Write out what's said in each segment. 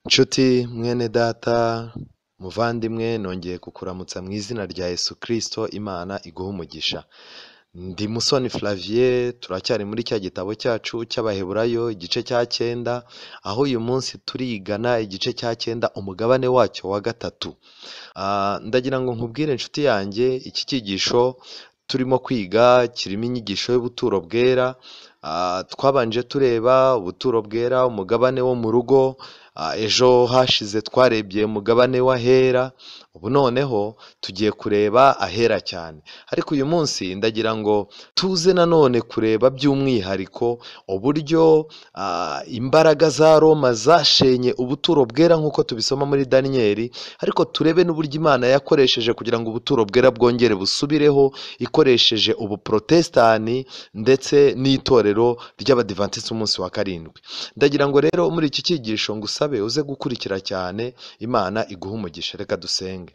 Nshuti mwene data muvandimwe, nongeye kukuramutsa mu izina rya Yesu Kristo. Imana iguhe umugisha. Ndi Musoni Flavie, turacyari muri cya gitabo cyacu cy'Abaheburayo, igice cya 9, aho uyu munsi turigana igice cya 9, umugabane wacyo wa 3. Ndagira ngo nkubwire inshuti yanjye, iki cyigisho turimo kwiga kirimo inyigisho y'ubuturo bwera. Twabanje tureba ubuturo bwera, umugabane wo mu rugo. Ejo hashize twarebye umugabane w'ahera, ubu noneho tugiye kureba ahera cyane. Ariko uyu munsi ndagira ngo tuze nanone kureba by'umwihariko uburyo imbaraga za Roma zashenye ubuturo bwera nk'uko tubisoma muri Daniyeli, ariko turebe n'uburyo Imana yakoresheje kugira ngo ubuturo bwera bwongere busubireho, ikoresheje ubuprotestani ndetse n'itorero ry'Abadivantisiti umunsi wa 7. Ndagira ngo rero muri iki cyigisho ngusabe uze gukurikira cyane, Imana iguhe umugisha. Reka dusenge.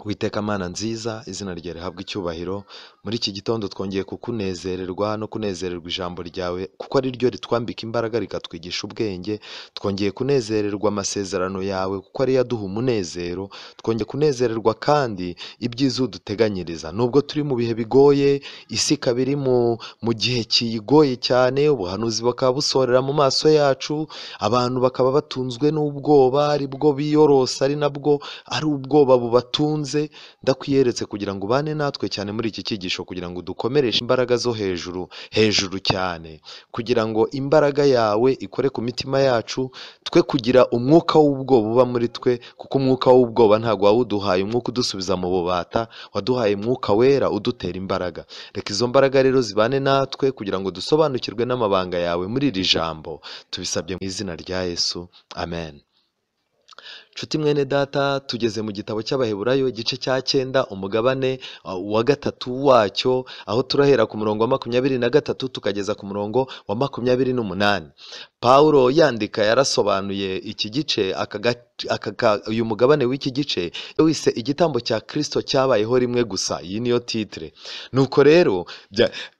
Uwiteka Mana nziza, izina ryawe rihabwe icyubahiro. Muri iki gitondo twongeye kukunezererwa no kunezererwa ijambo ryawe, kuko ari ryo ritwambika imbaraga rikatwigisha ubwenge. Twongeye kunezererwa amasezerano yawe, kuko ariyo aduha umunezero. Twongeye kunezererwa kandi ibyiza uduteganyiriza. Nubwo turi mu bihe bigoye, isi ikaba iri mu gihe kiyigoye cyane, ubuhanuzi bakaba busorera mu maso yacu, abantu bakaba batunzwe n'ubwoba, aribwo biyorosa, ari nabwo ari ubwoba bubatunze. Ndakwiyeretse kugira ngo ubane natwe cyane muri iki cyigisho, kugira ngo dukomereshe imbaraga zo hejuru hejuru cyane, kugira ngo imbaraga yawe ikore ku mitima yacu, twe kugira umwuka w'ubwoba uba muri twe, kuko umwuka w'ubwoba ntabwo wawuduhaye, umwuka udusubiza mu bubata, waduhaye umwuka wera udutera imbaraga. Reka izo mbaraga rero zibane natwe kugira ngo dusobanukirwe n'amabanga yawe muri iri jambo. Tubisabye mu izina rya Yesu, amen. Nshuti mwene data, tugeze mu gitabo cy'Abaheburayo igice cya 9, umugabane wa 3 wacyo, aho turahera ku murongo wa 23 tukageza ku murongo wa 28. Paulo yandika yarasobanuye iki gice, uyu mugabane w'iki gice wise igitambo cya Kristo cyabayeho rimwe gusa. Iyi niyo titre. Nuko rero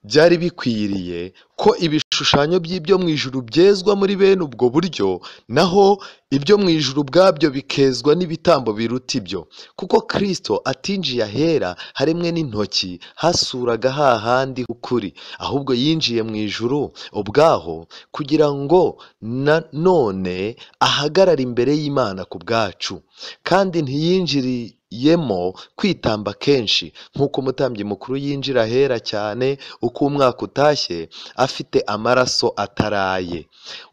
byari bikwiriye ko ibishushanyo by'ibyo mu ijuru byezwa muri bene ubwo buryo, naho ibyo mu ijuru ubwabyo bikezwa n'ibitambo biruta ibyo. Kuko Kristo atinjiye ahera haremwe n'intoki, hasuraga hahandi ukuri, ahubwo yinjiye mu ijuru ubwaho, kugira ngo nanone ahagarare imbere y'Imana ku bwacu. Kandi ntiyinjiriyemo kwitamba kenshi, nk'uko umutambyi mukuru yinjira ahera cyane uko umwaka utashye, afite amaraso ataraye.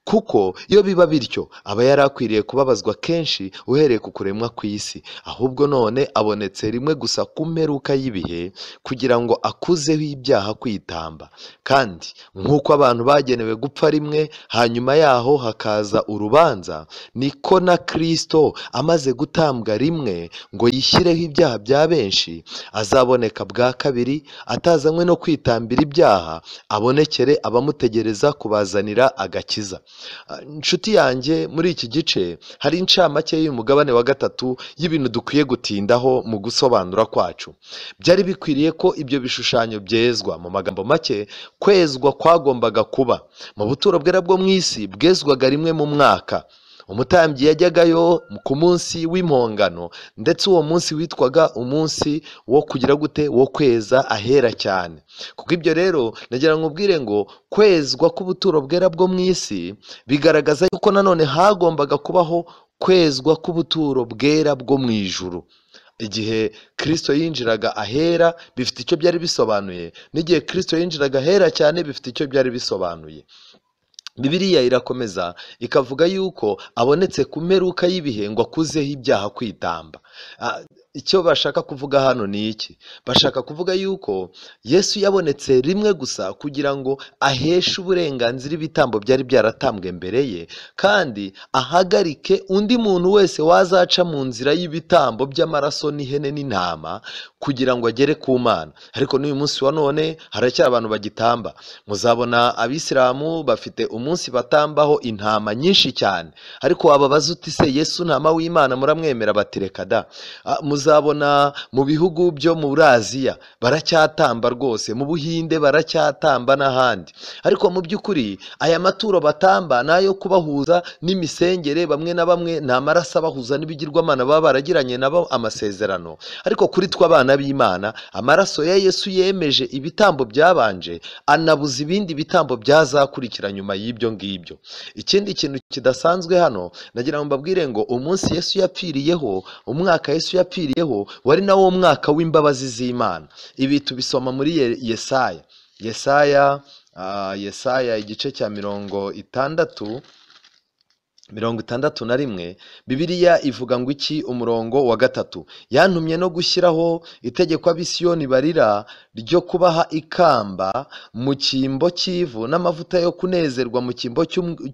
Kuko iyo biba bityo aba yari akwiriye kubabazwa kenshi uhereye ku kuremwa kw'isi, ahubwo none abonetse rimwe gusa ku mperuka y'ibihe, kugira ngo akuzeho ibyaha kwitamba. Kandi nk'uko abantu bagenewe gupfa rimwe, hanyuma yaho hakaza urubanza, niko na Kristo amaze gutambwa rimwe ngo yishyireho ibyaha bya benshi, azaboneka bwa kabiri, atazanywe no kwitambira ibyaha, abonekere abamutegereza kubazanira agakiza. Inshuti yanjye, muri iki gice hari incamake y'umugabane wa 3 y'ibintu dukwiye gutindaho mu gusobanura kwacu. Byari bikwiriye ko ibyo bishushanyo byezwa. Mu magambo make, kwezwa kwagombaga kuba mu buturo bwera bwo mu isi, bwezwaga rimwe mu mwaka. Umutambyi yajyagayo ku munsi w'impongano, ndetse uwo munsi witwaga umunsi wo kugira gute, wo kweza ahera cyane. Kuko ibyo rero nagira ngo ubwire ngo kwezwa k'ubuturo bwera bwo mu isi bigaragaza yuko nanone hagombaga kubaho kwezwa k'ubuturo bwera bwo mu ijuru. Igihe Kristo yinjiraga ahera bifite icyo byari bisobanuye, n'igihe Kristo yinjiraga ahera cyane bifite icyo byari bisobanuye. Bibiliya irakomeza ikavuga yuko abonetse ku mperuka y'ibihe ngo akuzeho ibyaha kwitamba. Icyo bashaka kuvuga hano ni iki? Bashaka kuvuga yuko Yesu yabonetse rimwe gusa kugira ngo aheshe uburenganzira ibitambo byari byaratambwe mbere ye, kandi ahagarike undi muntu wese wazaca mu nzira y'ibitambo by'amaraso n'ihene n'intama kugira ngo agere ku Mana. Ariko n'uyu munsi wa none haracyari abantu bagitamba. Muzabona abisilamu bafite umunsi batambaho intama nyinshi cyane, ariko wababaza uti se Yesu ntama w'Imana muramwemera? Bati reka da. Uzabona mu bihugu byo muri Aziya baracyatamba rwose, mu Buhinde baracyatamba n'ahandi. Ariko mu by'ukuri aya maturo batamba ni ayo kubahuza n'imisengere, bamwe na bamwe ni amaraso abahuza n'ibigirwamana baba baragiranye nabo amasezerano. Ariko kuri twe abana b'Imana, amaraso ya Yesu yemeje ibitambo byabanje, anabuza ibindi bitambo byazakurikira nyuma y'ibyo ngibyo. Ikindi kintu kidasanzwe hano, nagira ngo mbabwire ngo umunsi Yesu yapfiriyeho, umwaka Yesu yapfiriyeho wari nawo mwaka w'imbabazi z'Imana. Ibi tubisoma muri Yesaya. Yesaya igice cya 61, Bibiliya ivuga ngo iki? Umurongo wa 3, yantumye no gushyiraho itegeko ab'Isiyoni barira ryo kubaha ikamba mu cyimbo cy'ivu, n'amavuta yo kunezerwa mu cyimbo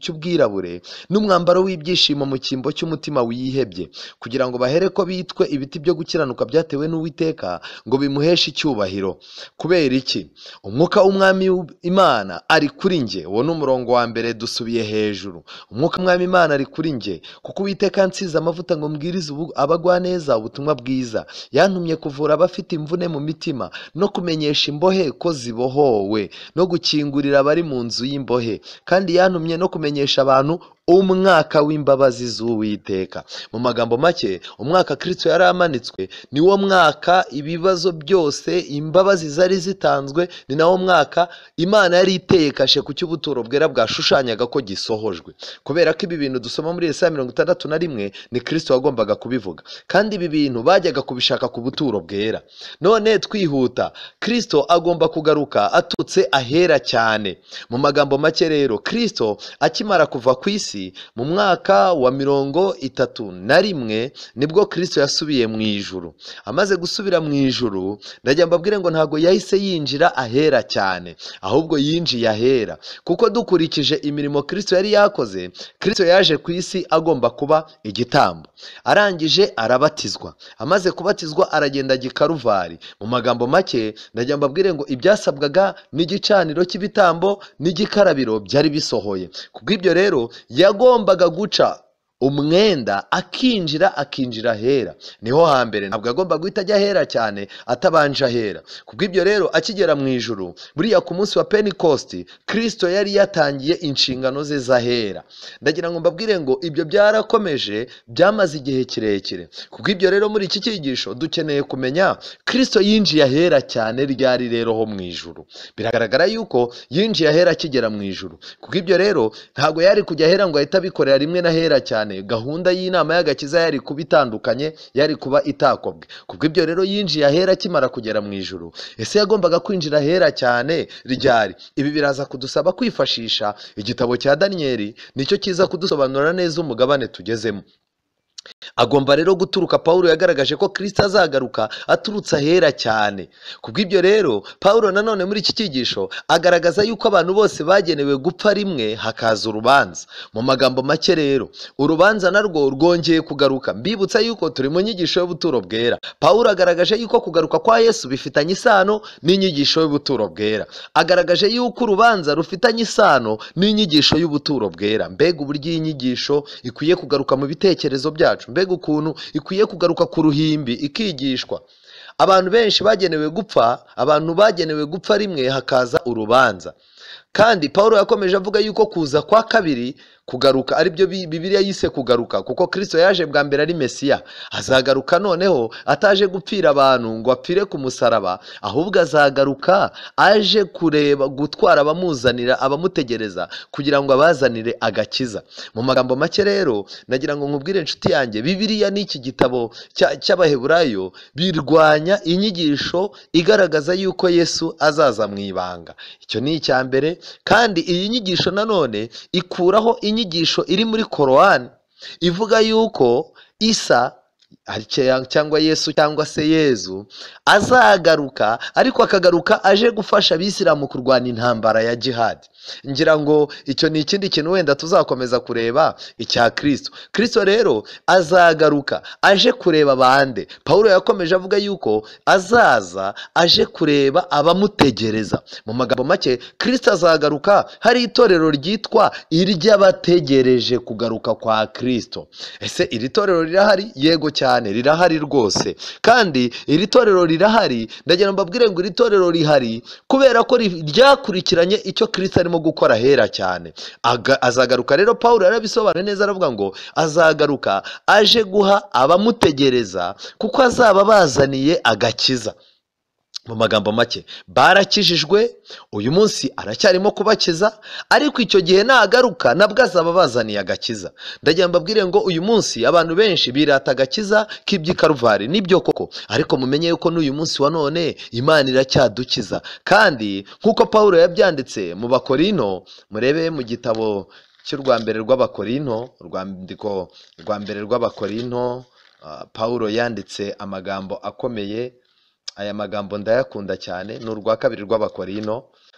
cy'ubwirabure, n'umwambaro w'ibyishimo mu cyimbo cy'umutima wihebye, kugira ngo bahereko bitwe ibiti byo gukiranuka byatewe n'Uwiteka, ngo bimuheshe icyubahiro. Kubera iki? Umwuka w'Umwami Imana ari kuri njye. Uwo ni umurongo wa 1, dusubiye hejuru. Umwuka w'Umwami Imana ari kuri njye, kuko Uwiteka yansize amavuta ngo mbwirize abagwaneza ubutumwa bwiza. Yantumye kuvura abafite imvune mu mitima, no kumenyesha imbohe ko zibohowe, no gukingurira abari mu nzu y'imbohe. Kandi yantumye no kumenyesha abantu umwaka w'imbabazi z'Uwiteka. Mu magambo make, umwaka Kristo yari amanitswe niwo mwaka ibibazo byose, imbabazi zari zitanzwe, ni nawo mwaka Imana yari iteye kashe ku cy'ubuturo bwera bwashushanyaga ko gisohojwe. Kubera ko ibi bintu dusoma muri Yesaya 61 ni Kristo wagombaga kubivuga, kandi ibi bintu bajyaga kubishaka ku buturo bwera. None twihuta, Kristo agomba kugaruka aturutse ahera cyane. Mu magambo make rero, Kristo akimara kuva ku isi mu mwaka wa 31 nibwo Kristo yasubiye mu ijuru. Amaze gusubira mu ijuru, ndajya mbabwire ngo ntago yahise yinjira ahera cyane, ahubwo yinjiye ahera, kuko dukurikije imirimo Kristo yari yakoze, Kristo yaje ku isi agomba kuba igitambo. Arangije arabatizwa, amaze kubatizwa aragenda ajya i Karuvari. Mu magambo make, ndajya mbabwire ngo ibyasabwaga n'igicaniro cy'ibitambo n'igikarabiro byari bisohoye. Kubw'ibyo rero yagombaga guca umwenda akinjira ahera. Niho hambere, ntabwo agomba guhita ajya ahera cyane atabanje ahera. Kubw'ibyo rero akigera mu ijuru, buriya ku munsi wa Pentecost, Kristo yari yatangiye inshingano ze z'ahera. Ndagira ngo mbabwire ngo ibyo byarakomeje, byamaze igihe kirekire. Kubw'ibyo rero muri iki cyigisho dukeneye kumenya Kristo yinjiye ahera cyane ryari rero ho mu ijuru. Biragaragara yuko yinjiye ahera akigera mu ijuru. Kubw'ibyo rero ntabwo yari kujya ahera ngo ahite abikorera rimwe n'ahera cyane. Gahunda y'inama y'agakiza yari kuba itandukanye, yari kuba itakobwe. Kubw'ibyo rero yinjiye ahera akimara kugera mu ijuru. Ese yagombaga kwinjira ahera cyane ryari? Ibi biraza kudusaba kwifashisha igitabo cya Daniyeli, nicyo kiza kudusobanurira neza umugabane tugezemo. Agomba rero guturuka, Paulo yagaragaje ko Kristo azagaruka aturutse ahera cyane. Kubw'ibyo rero Paulo nanone muri iki cyigisho agaragaza yuko abantu bose bagenewe gupfa rimwe hakaza urubanza. Mu magambo make rero, urubanza narwo rwongeye kugaruka. Mbibutsa yuko turi mu nyigisho y'ubuturo bwera. Paulo agaragaje yuko kugaruka kwa Yesu bifitanye isano n'inyigisho y'ubuturo bwera. Agaragaje yuko urubanza rufitanye isano n'inyigisho y'ubuturo bwera. Mbega uburyo iyi nyigisho ikwiye kugaruka mu bitekerezo byacu, mbega ukuntu ikwiye kugaruka ku ruhimbi ikigishwa. Abantu benshi bagenewe gupfa, abantu bagenewe gupfa rimwe hakaza urubanza. Kandi Paulo yakomeje avuga yuko kuza kwa kabiri kugaruka aribyo Bibiliya yise kugaruka, kuko Kristo yaje bwa mbere ari Mesiya. Azagaruka noneho ataje gupfira abantu ngo apfire ku musaraba, ahubwo azagaruka aje kureba gutwara abamuzanira, abamutegereza, kugira ngo abazanire agakiza. Mu magambo make rero nagira ngo nkubwire inshuti yanjye, Bibiliya n'iki gitabo cy'Abaheburayo birwanya inyigisho igaragaza yuko Yesu azaza mu ibanga. Icyo ni icya mbere. Kandi iyi nyigisho nanone ikuraho inyigisho iri muri Korowani ivuga yuko Isa cyangwa Yesu cyangwa se Yezu azagaruka, ariko akagaruka aje gufasha abisilamu kurwana intambara ya jihad. Ngira ngo icyo ni ikindi kintu wenda tuzakomeza kureba icya Kristo. Kristo rero azagaruka aje kureba bande. Paulo yakomeje avuga yuko azaza aje kureba abamutegereza. Mu magambo make, Kristo azagaruka hari itorero ryitwa iry'abategereje kugaruka kwa Kristo. Ese iri torero rirahari? Yego cyane. cyane, rirahari rwose. Kandi iri torero rirahari, ndagira mbabwire ngo iri torero rihari kubera ko ryakurikiranye icyo Kristo arimo gukora hera cyane. Azagaruka rero, Pawulo yarabisobanuye neza, aravuga ngo azagaruka aje guha abamutegereza, kuko azaba bazaniye agakiza. Mu magambo make, barakijijwe, uyu munsi aracyarimo kubakiza, ariko icyo gihe nagaruka nabwo azaba bazaniye agakiza. Ndagira mbabwire ngo uyu munsi abantu benshi birata agakiza k'iby'Ikaruvari, nibyo koko, ariko mumenye yuko n'uyu munsi wa none Imana iracyadukiza. Kandi nk'uko Pawulo yabyanditse mu Bakorinto, murebe mu gitabo cy'urwa mbere rw'Abakorinto, urwandiko rwa mbere rw'Abakorinto, Pawulo yanditse amagambo akomeye. Aya magambo ndayakunda cyane, ni urwa kabiri rw'Abakorinto,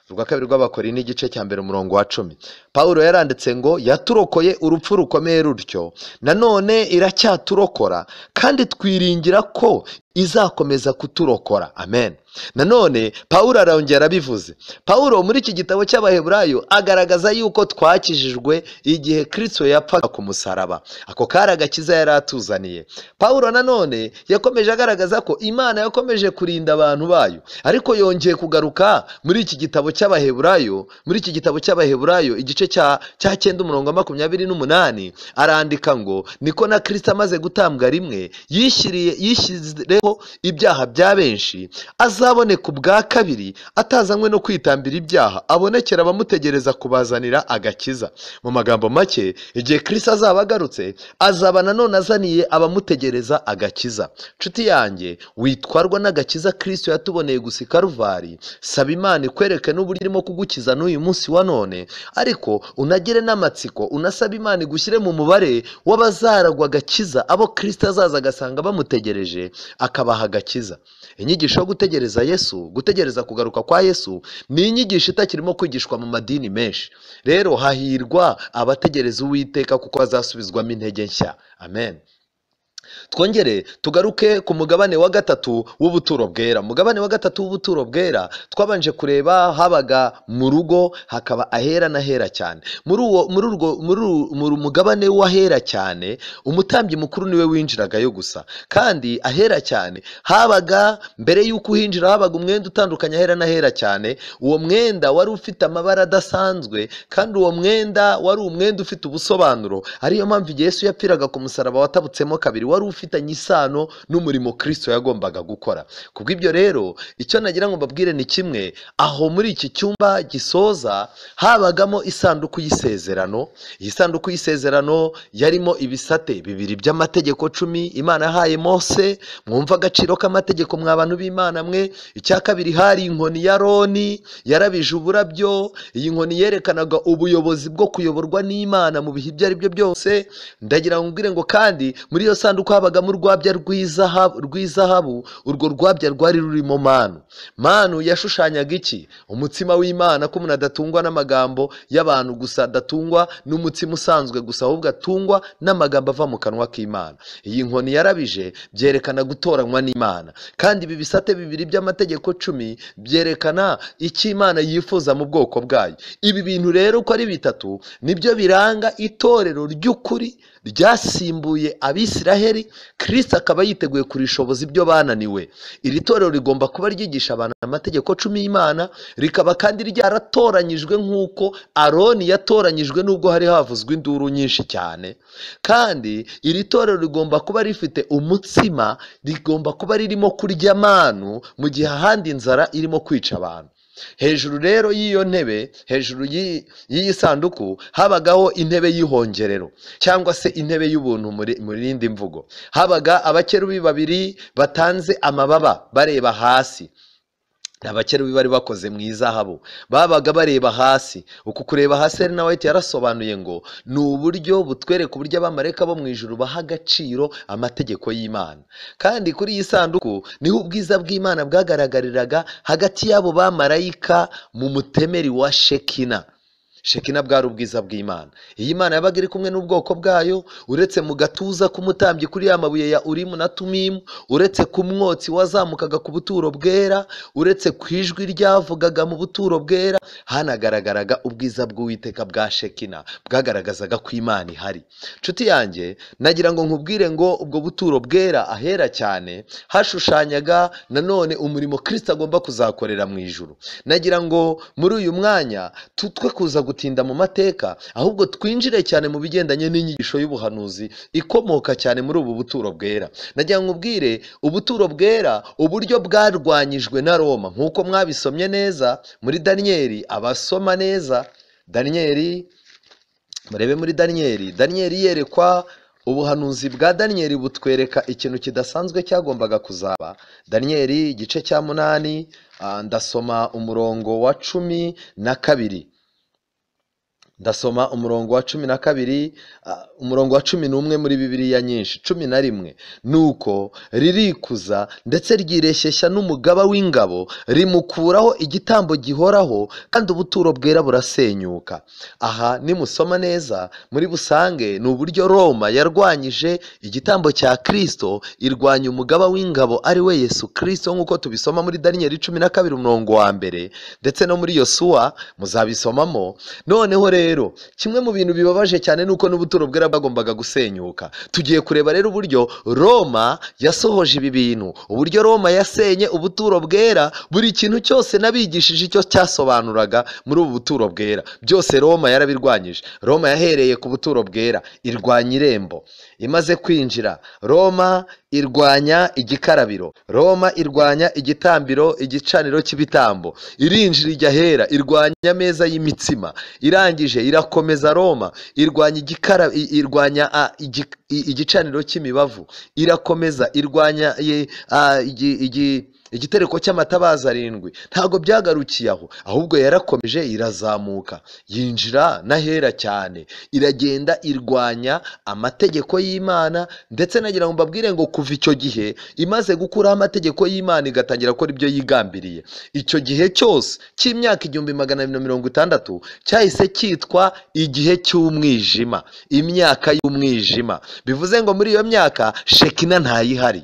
urwa kabiri rw'Abakorinto igice cya mbere umurongo wa 10. Pawulo yaranditse ngo yaturokoye urupfu rukomeye rutyo, nanone iracyaturokora, kandi twiringira ko izakomeza kuturokora. Amen. Nanone Pawulo arongera abivuze. Pawulo muri iki gitabo cy'Abaheburayo agaragaza yuko twakijijwe igihe Kristo yapfaga ku musaraba. Ako kari agakiza yari atuzaniye. Pawulo nanone yakomeje agaragaza ko Imana yakomeje kurinda abantu bayo, ariko yongeye kugaruka muri iki gitabo cy'Abaheburayo, muri iki gitabo cy'Abaheburayo igice cya 9 umurongo wa 28, arandika ngo niko na Kristo amaze gutambwa rimwe yishyizeho ibyaha bya benshi, azaboneka ubwa kabiri atazanywe no kwitambira ibyaha, abonekera abamutegereza kubazanira agakiza. Mu magambo make, igihe Kristo azaba agarutse, azaba nanone azaniye abamutegereza agakiza. Nshuti yanjye, witwarwa n'agakiza Kristo yatuboneye gusa i Karuvari. Saba Imana ikwereke n'uburyo irimo kugukiza n'uyu munsi wa none, ariko unagire n'amatsiko, unasaba Imana igushyire mu mubare w'abazaragwa agakiza, abo Kristo azaza agasanga bamutegereje akabaha agakiza. Inyigisho yo gutegereza Yesu, gutegereza kugaruka kwa Yesu, ni inyigisho itakirimo kwigishwa mu madini menshi. Rero hahirwa abategereza Uwiteka, kuko azasubizwamo intege nshya. Amen. Twongere tugaruke ku mugabane wa 3 w'ubuturo bwera. Mugabane wa 3 w'ubuturo bwera twabanje kureba, habaga mu rugo, hakaba ahera n'ahera cyane. Muri mugabane w'ahera cyane, umutambyi mukuru niwe winjiragayo gusa. Kandi ahera cyane habaga, mbere y'uko uhinjira habaga umwenda utandukanye ahera n'ahera cyane. Uwo mwenda wari ufite amabara adasanzwe, kandi uwo mwenda wari umwenda ufite ubusobanuro. Ariyo mpamvu igihe Yesu yapfiraga ku musaraba watabutsemo kabiri, wari ufitanye isano n'umurimo Kristo yagombaga gukora. Kubw'ibyo rero, icyo nagira ngo mbabwire ni kimwe, aho muri iki cyumba gisoza habagamo isanduku y'isezerano. Iyi sanduku y'isezerano yarimo ibisate bibiri by'amategeko 10 Imana yahaye Mose. Mwumva agaciro k'amategeko mwa bantu b'Imana mwe. Icya kabiri, hari inkoni ya Aroni yarabije uburabyo. Iyi nkoni yerekanaga ubuyobozi bwo kuyoborwa n'Imana mu bihe ibyo ari byo byose. Ndagira ngo mbwire ngo kandi muri iyo sanduku habagamo urwabya rw'izahabu. Urwo rwabya rwari rurimo manu. Manu yashushanyaga iki? Umutsima w'Imana, ko umuntu adatungwa n'amagambo y'abantu gusa, adatungwa n'umutsima usanzwe gusa, ahubwo atungwa n'amagambo ava mu kanwa k'Imana. Iyi nkoni yarabije byerekana gutoranywa n'Imana. Kandi ibi bisate bibiri by'amategeko 10 byerekana icyo Imana yifuza mu bwoko bwayo. Ibi bintu rero uko ari bitatu nibyo biranga itorero ry'ukuri ryasimbuye Abisiraheli. Kristo akaba yiteguye kurishoboza ibyo bananiwe. Iri torero rigomba kuba ryigisha abantu amategeko 10 y'Imana, rikaba kandi ryaratoranyijwe nk'uko Aroni yatoranyijwe, nubwo hari havuzwe induru nyinshi cyane. Kandi iri torero rigomba kuba rifite umutsima, rigomba kuba ririmo kurya manu mu gihe ahandi inzara irimo kwica abantu. Hejuru rero y'iyo ntebe, hejuru y'iyi sanduku, habagaho intebe y'ihongerero cyangwa se intebe y'ubuntu muri rindi mvugo. Habaga abakerubi babiri batanze amababa bareba hasi. Abakerubi bari bakoze mu izahabu, babaga bareba hasi. Uku kureba hasi, Ellen White yarasobanuye ngo ni uburyo butwereka uburyo abamarayika bo mu ijuru baha agaciro amategeko y'Imana. Kandi kuri iyi sanduku niho ubwiza bw'Imana bwagaragariraga hagati y'abo bamarayika mu mutemeri wa Shekina. Shekina bwari ubwiza bw'Imana. Iyi Mana yabaga iri kumwe n'ubwoko bwayo, uretse mu gatuza k'umutambyi kuri ya mabuye ya Urimu na Tumimu, uretse ku mwotsi wazamukaga ku buturo bwera, uretse ku ijwi ryavugaga mu buturo bwera, hanagaragaraga ubwiza bw'Uwiteka bwa Shekina, bwagaragazaga ko Imana ihari. Nshuti yanjye, nagira ngo nkubwire ngo ubwo buturo bwera ahera cyane hashushanyaga nanone umurimo Kristo agomba kuzakorera mu ijuru. Nagira ngo muri uyu mwanya tutwe kuza gutinda mu mateka, ahubwo twinjire cyane mu bigendanye n'inyigisho y'ubuhanuzi ikomoka cyane muri ubu buturo bwera. Nagira ngo nkubwire ubuturo bwera uburyo bwarwanyijwe na Roma, nk'uko mwabisomye neza muri Daniyeli. Abasoma neza Daniyeli, murebe muri Daniyeli, Daniyeli yerekwa ubuhanuzi bwa Daniyeli butwereka ikintu kidasanzwe cyagombaga kuzaba. Daniyeli igice cya 8, ndasoma umurongo wa 12. Ndasoma umurongo wa 12, umurongo wa 11 muri Bibiliya nyinshi, 11. Nuko ririkuza ndetse ryireshyeshya n'umugaba w'ingabo, rimukuraho igitambo gihoraho, kandi ubuturo bwera burasenyuka. Aha nimusoma neza muri busange ni uburyo Roma yarwanyije igitambo cya Kristo, irwanya umugaba w'ingabo ari we Yesu Kristo, nk'uko tubisoma muri Daniyeli 12 umurongo wa 1, ndetse no muri Yosuwa muzabisomamo. Noneho rero kimwe mu bintu bibabaje cyane nuko n'ubuturo bwera bwagombaga gusenyuka. Tugiye kureba rero uburyo Roma yasohoje ibi bintu, uburyo Roma yasenye ubuturo bwera. Buri kintu cyose nabigishije icyo cyasobanuraga muri ubu buturo bwera, byose Roma yarabirwanyije. Roma yahereye ku buturo bwera irwanya irembo, imaze kwinjira Roma irwanya igikarabiro, Roma irwanya igitambiro, igicaniro cy'ibitambo, irinjira ijya ahera irwanya ameza y'imitsima, irangije irakomeza Roma irwanya irwanya igicaniro cy'imibavu, irakomeza irwanya igitereko cy'amatabaza 7. Ntabwo byagarukiye aho, ahubwo yarakomeje irazamuka yinjira n'ahera cyane, iragenda irwanya amategeko y'Imana. Ndetse nagira ngo mbabwire ngo kuva icyo gihe imaze gukuraho amategeko y'Imana igatangira gukora ibyo yigambiriye, icyo gihe cyose cy'imyaka 1260 cyahise cyitwa igihe cy'umwijima, imyaka y'umwijima. Bivuze ngo muri iyo myaka Shekina ntayihari.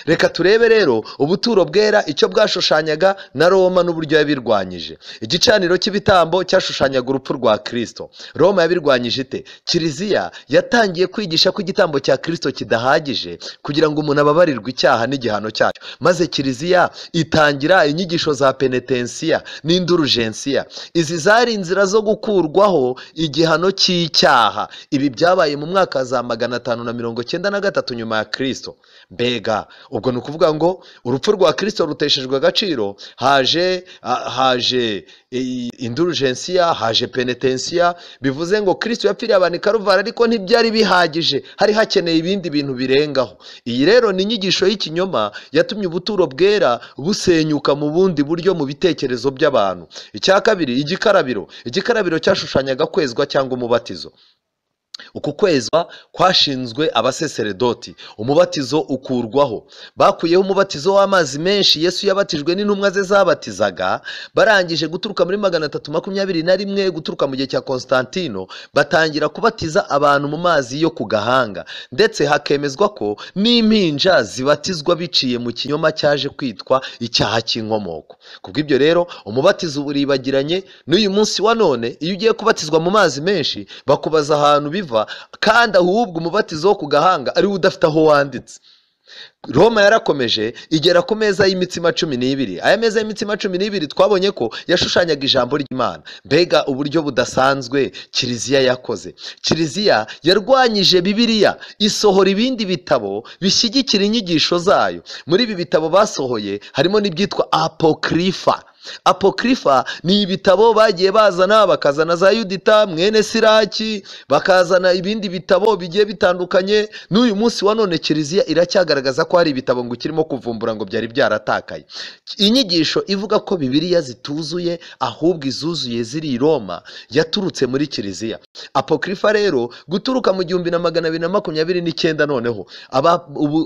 Reka turebe rero ubuturo bwera icyo bwashushanyaga na Roma n'uburyo yabirwanyije. Igicaniro cy'ibitambo cyashushanyaga urupfu rwa Kristo. Roma yabirwanyije ite? Kiliziya yatangiye kwigisha ko igitambo cya Kristo kidahagije kugira ngo umuntu ababarirwe icyaha n'igihano cyacyo, maze Kiliziya itangira inyigisho za penetensiya n'indurugensiya. Izi zari inzira zo gukurwaho igihano cy'icyaha. Ibi byabaye mu mwaka za 593 nyuma ya Kristo. Mbega ubwo ni ukuvuga ngo urupfu rwa Kristo ruteshejwe agaciro, haje indulgensiya, haje penetensiya. Bivuze ngo Kristo yapfiriye abantu i Karuvari, ariko ntibyari bihagije, hari hakeneye ibindi bintu birengaho. Iyi rero ni inyigisho y'ikinyoma yatumye ubuturo bwera busenyuka mu bundi buryo mu bitekerezo by'abantu. Icya kabiri, igikarabiro. Igikarabiro cyashushanyaga kwezwa cyangwa umubatizo. Uku kwezwa kwashinzwe abaseseredoti, umubatizo ukurwaho. Bakuyeho umubatizo w'amazi menshi Yesu yabatijwe n'intumwa ze zabatizaga. Barangije guturuka muri 321, guturuka mu gihe cya Konstantino, batangira kubatiza abantu mu mazi yo ku gahanga, ndetse hakemezwa ko n'impinja zibatizwa biciye mu kinyoma cyaje kwitwa icyaha cy'inkomoko. Kubw'ibyo rero umubatizo uribagiranye n'uyu munsi wa none. Iyo ugiye kubatizwa mu mazi menshi bakubaza ahantu biva, kandi ahubwo umubatizo wo ku gahanga ari udafite aho wanditse. Roma yarakomeje igera ku meza y'imitsima 12. Aya meza y'imitsima 12 twabonye ko yashushanyaga ijambo ry'Imana. Mbega uburyo budasanzwe Kiliziya yakoze. Kiliziya yarwanyije Bibiliya, isohora ibindi bitabo bishyigikira inyigisho zayo. Muri ibi bitabo basohoye harimo n'ibyitwa Apokrifa. Apokrifa ni ibitabo bagiye bazana, bakazana za Yudita mwene Siraki, bakazana ibindi bitabo bigiye bitandukanye. N'uyu munsi wa none Kiliziya iracyagaragaza ko hari ibitabo ngo kirimo kuvumbura ngo byari byaratakaye. Inyigisho ivuga ko Bibiliya zituzuye ahubwo izuzuye ziri i Roma yaturutse muri Kiliziya. Apokrifa rero guturuka mu 1229, noneho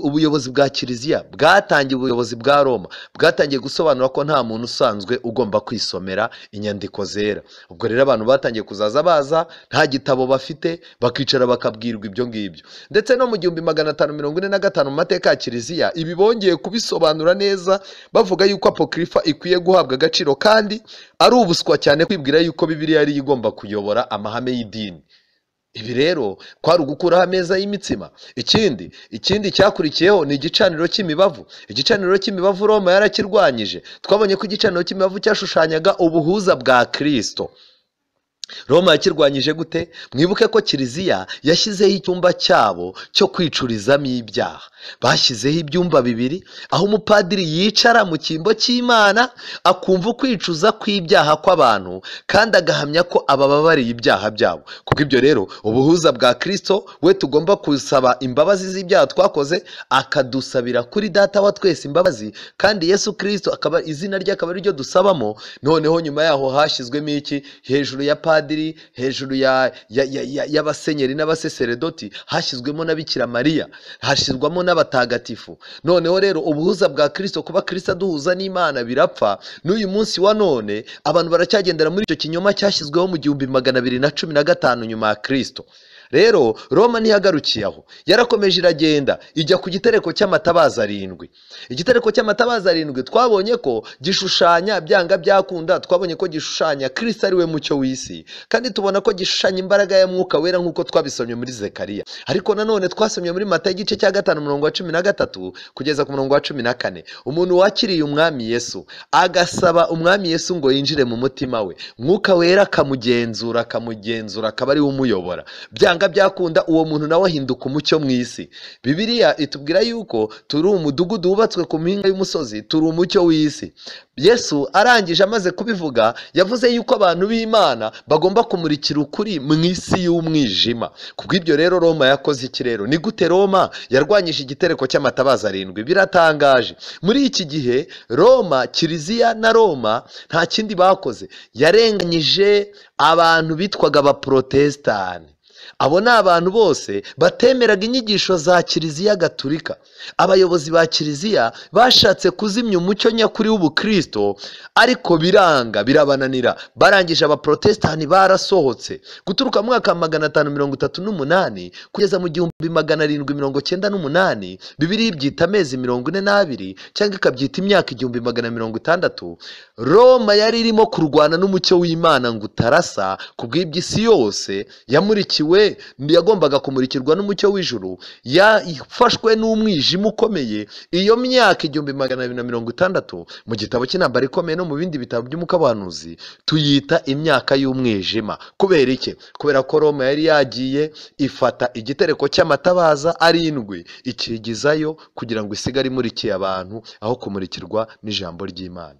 ubuyobozi bwa Kiliziya bwatangiye, ubuyobozi bwa Roma bwatangiye gusobanura ko nta muntu usanzwe usanzwe ugomba kwisomera inyandiko zera. Ubwo rero abantu batangiye kuzaza baza nta gitabo bafite, bakicara bakabwirwa ibyo ngibyo. Ndetse no mu 1545 mu mateka ya Kiliziya ibi bongeye kubisobanura neza, bavuga yuko apokrifa ikwiye guhabwa agaciro kandi ari ubuswa cyane kwibwira yuko Bibiliya yari igomba kuyobora amahame y'idini. Ibi rero kwari ugukuraho ameza y'imitsima. Ikindi cyakurikiyeho ni igicaniro cy'imibavu. Igicaniro cy'imibavu Roma yarakirwanyije. Twabonye ko igicaniro cy'imibavu cyashushanyaga ubuhuza bwa Kristo. Roma yakirwanyije gute? Mwibuke ko Kiliziya yashyizeho icyumba cyabo cyo kwicurizamo ibyaha. Bashyizeho ibyumba bibiri aho umupadiri yicara mu cyimbo cy'Imana akumva ukwicuza kw'ibyaha kw'abantu kandi agahamya ko abababariye ibyaha byabo. Kuko ibyo rero ubuhuza bwa Kristo, we tugomba gusaba imbabazi z'ibyaha twakoze, akadusabira kuri Data wa twese imbabazi, kandi Yesu Kristo akaba izina rye akaba ariryo dusabamo. Noneho nyuma yaho hashyizwemo iki? Hejuru ya padiri, hejuru y'abasenyeri n'abaseseredoti, hashyizwemo na Bikira Mariya, hashyizwamo n'abatagatifu. Noneho rero ubuhuza bwa Kristo, kuba Kristo aduhuza n'Imana, birapfa. N'uyu munsi wa none abantu baracyagendera muri icyo kinyoma cyashyizweho mu 1215 nyuma ya Kristo. Rero Roma ntiyagarukiye aho, yarakomeje iragenda ijya ku gitereko cy'amatabaza arindwi. Igitereko cy'amatabaza arindwi twabonye ko gishushanya byanga byakunda, twabonye ko gishushanya Kristo ari we mucyo w'isi, kandi tubona ko gishushanya imbaraga ya Mwuka Wera nk'uko twabisomye muri Zekariya. Ariko nanone twasomye muri Matayo igice cya 5 umurongo wa 13 kugeza ku murongo wa 14. Umuntu wakiriye Umwami Yesu agasaba Umwami Yesu ngo yinjire mu mutima we, Mwuka Wera akamugenzura, akaba ari we umuyobora. Byanga byakunda uwo muntu nawe ahinduka umucyo mu isi. Bibiliya itubwira yuko turi umudugudu wubatswe ku mpinga y'umusozi, turi umucyo w'isi. Yesu arangije amaze kubivuga, yavuze yuko abantu b'Imana bagomba kumurikira ukuri mu isi y'umwijima. Kubw'ibyo rero Roma yakoze iki rero? Ni gute Roma yarwanyije igitereko cy'amatabaza arindwi? Biratangaje. Muri iki gihe Roma, Kiliziya na Roma nta kindi bakoze, yarenganyije abantu bitwaga abaprotestani. Abo ni abantu bose batemeraga inyigisho za Kiliziya Gatulika. Abayobozi ba Kiliziya bashatse kuzimya umucyo nyakuri w'ubukristo, ariko biranga, birabananira. Barangije abaprotestani barasohotse. Guturuka mu mwaka 538 kugeza mu 1798, Bibiliya ibyita amezi 42 cyangwa ikabyita imyaka 1160. Roma yari irimo kurwana n'umucyo w'Imana ngo utarasa. Kubw'ibyo isi yose yamurikiwe, yagombaga kumurikirwa n'umucyo w'ijuru, yafashwe n'umwijima ukomeye. Iyo myaka 1260 mu gitabo cy'intambara ikomeye no mu bindi bitabo by'umukabanuzi tuyita imyaka y'umwijima. Kubera iki? Kubera ko Roma yari yagiye ifata igitereko cy'amatabaza arindwi ikigizayo kugira ngo isigare imurikiye abantu aho kumurikirwa n'ijambo ry'Imana.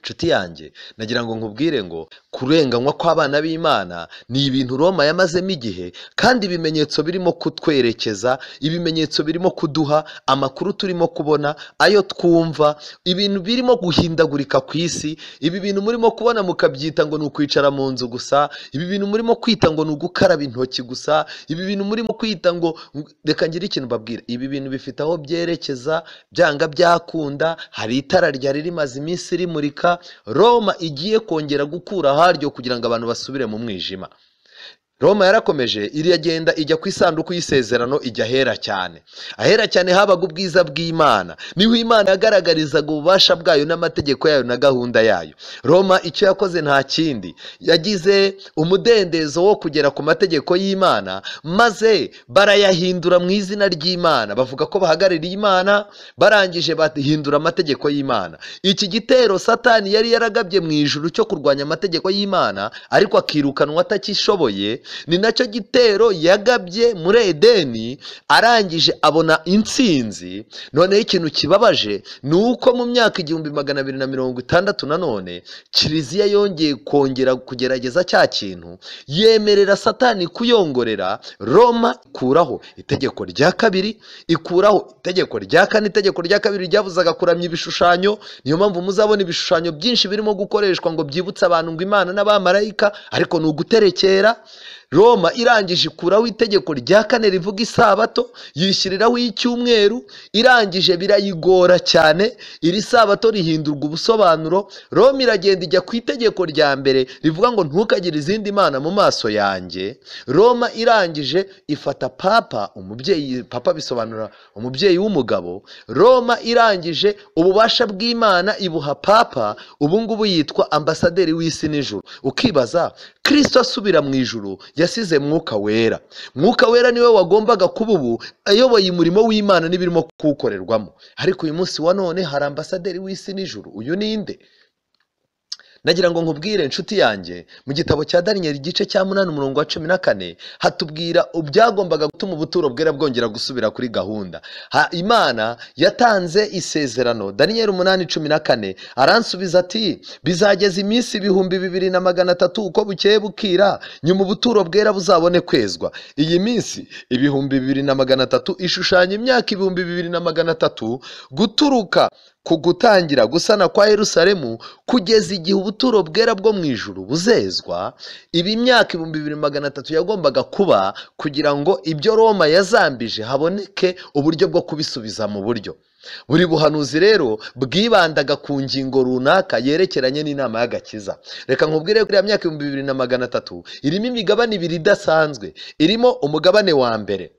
Nshuti yanjye, nagira ngo nkubwire ngo kurenganywa kw'abana b'Imana ni ibintu Roma yamazemo igihe, kandi ibimenyetso birimo kutwerekeza, ibimenyetso birimo kuduha amakuru turimo kubona, ayo twumva, ibintu birimo guhindagurika ku isi. Ibi bintu murimo kubona mukabyita ngo ni ukwicara mu nzu gusa, ibi bintu murimo kwita ngo ni ugukaraba intoki gusa, ibi bintu murimo kwita ngo, reka ngire ikintu mbabwira, ibi bintu bifite aho byerekeza byanga byakunda. Hari itara ryari rimaze iminsi rimurika, Roma igiye kongera gukura haryo kugira ngo abantu basubire mu mwijima. Roma yarakomeje iragenda ijya ku isanduku y'isezerano, ijya ahera cyane. Ahera cyane habaga ubwiza bw'Imana, niho Imana yagaragarizaga ububasha bwayo n'amategeko yayo na gahunda yayo. Roma icyo yakoze nta kindi, yagize umudendezo wo kugera ku mategeko y'Imana, maze barayahindura mu izina ry'Imana, bavuga ko bahagarariye Imana, barangije bahindura amategeko y'Imana. Iki gitero Satani yari yaragabye mu ijuru cyo kurwanya amategeko y'Imana, ariko akirukanwa atakishoboye, ni nacyo gitero yagabye muri Edeni, arangije abona intsinzi. Noneho ikintu kibabaje ni uko mu myaka 1260 nanone Kiliziya yongeye kongera kugerageza cya kintu, yemerera Satani kuyongorera. Roma ikuraho itegeko rya kabiri, ikuraho itegeko rya kane. Itegeko rya kabiri ryabuzaga kuramya ibishushanyo. Niyo mpamvu muzabona ibishushanyo byinshi birimo gukoreshwa ngo byibutse abantu ngo Imana n'abamarayika, ariko ni uguterekera. Roma irangije ikuraho itegeko rya kane rivuga isabato, yishyiriraho icyumweru, irangije birayigora cyane, iri sabato rihindurwa ubusobanuro. Roma iragenda ijya ku itegeko rya mbere rivuga ngo ntukagire izindi mana mu maso yanjye. Roma irangije ifata papa, umubyeyi, papa bisobanura umubyeyi w'umugabo. Roma irangije ububasha bw'Imana ibuha papa, ubu ngubu yitwa ambasaderi w'isi n'ijuru. Ukibaza, Kristo asubira mu ijuru yasize Mwuka Wera. Mwuka Wera niwe wagombaga kuba ubu ayoboye umurimo w'Imana n'ibirimo kuwukorerwamo, ariko uyu munsi wa none hari ambasaderi w'isi n'ijuru. Uyu ni nde? Nagira ngo nkubwire inshuti yanjye, mu gitabo cya Daniyeli igice cya 8 umurongo wa 14 hatubwira ibyagombaga gutuma ubuturo bwera bwongera gusubira kuri gahunda. Imana yatanze isezerano. Daniyeli 8:14 aransubiza ati bizageza iminsi 2300 uko bukeye bukira, nyuma ubuturo bwera buzabone kwezwa. Iyi minsi 2300 ishushanya imyaka 2300 guturuka ku gutangira gusana kwa Yerusalemu kugeza igihe ubuturo bwera bwo mu ijuru buzezwa. Ibi myaka 2300 yagombaga kuba kugira ngo ibyo Roma yazambije haboneke uburyo bwo kubisubiza mu buryo. Buri buhanuzi rero bwibandaga ku ngingo runaka yerekeranye n'inama y'agakiza. Reka nkubwire ko iriya myaka 2300 irimo imigabane ibiri idasanzwe. Irimo umugabane wa mbere